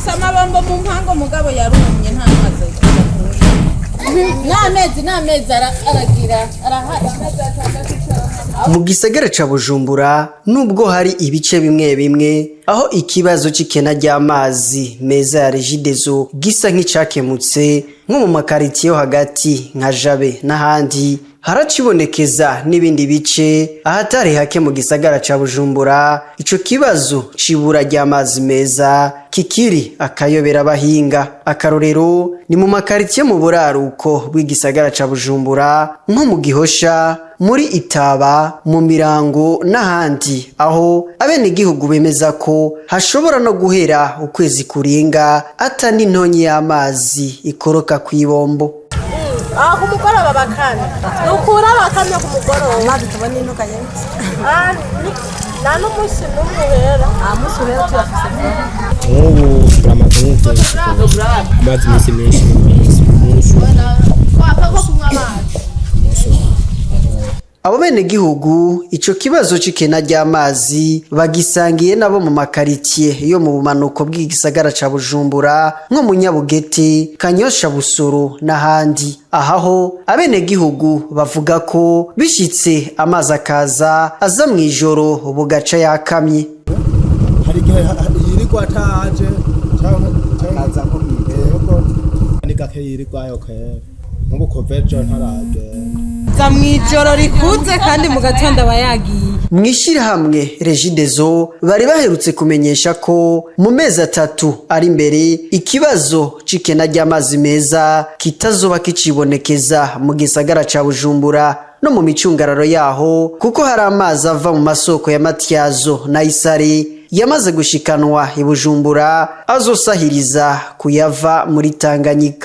Dufise amabombo mu mpango, mugabo yarumye, nta mazi avuye. N'amezi n'amezi aragira arahari amezi 6. Mu gisagara ca Bujumbura, nubwo hari ibice bimwe bimwe aho ikibazo c'ikena ry'amazi meza ya Regideso gisa nk'icakemutse, nko mu makaritiye yo hagati nka Jabe n'ahandi, haracibonekeza n'ibindi bice ahatari hake mu gisagara ca Bujumbura ico kibazo c'ibura ry'amazi meza kikiri akayobera abahinga. Akarorero ni mu makaritiye mu buraruko bw'igisagara ca Bujumbura, nko mu Gihosha, muri Itaba, mu Mirango n'ahandi, aho abenegihugu bemeza ko hashobora no guhera ukwezi kurenga ata n'intonyi y'amazi ikoroka kw'ibombo. Aho ku mugoroba bakamya, nukura bakamya ku mugoroba. Amazi tubona intuka nyene. Ah, nta n'umunsi n'umwe uhera. Nta munsi uhera tuyafise. Nk'ubu turamaze nk'ukwezi amazi, iminsi myinshi, iminsi umunsi umunsi. Abo benegihugu ico kibazo c'ikena ry'amazi bagisangiye nabo mu makaritiye yo mu bumanuko bw'igisagara ca Bujumbura, nko mu Nyabugete, Kanyosha, Busoro n'ahandi. Ahaho abenegihugu bavuga ko bishitse amazi akaza, aza mw'ijoro bugaca yakamye. Hari igihe yirirwa ataje canke aza nko mw'ijoro. Ni gake yirirwayo kera, nk'ubu kuva ejo ntaragenda. Za mw'ijoro rikuze, kandi mu gatondo aba yagiye. Mw'ishirahamwe Regideso bari baherutse kumenyesha ko mu mezi 3 ari imbere ikibazo c'ikena ry'amazi meza kitazoba kicibonekeza mu gisagara ca Bujumbura no mu micungararo yaho, kuko hari amazi ava mu masoko ya Matyazo na Isare yamaze gushikanwa i Bujumbura azosahiriza kuyava muri Tanganyika.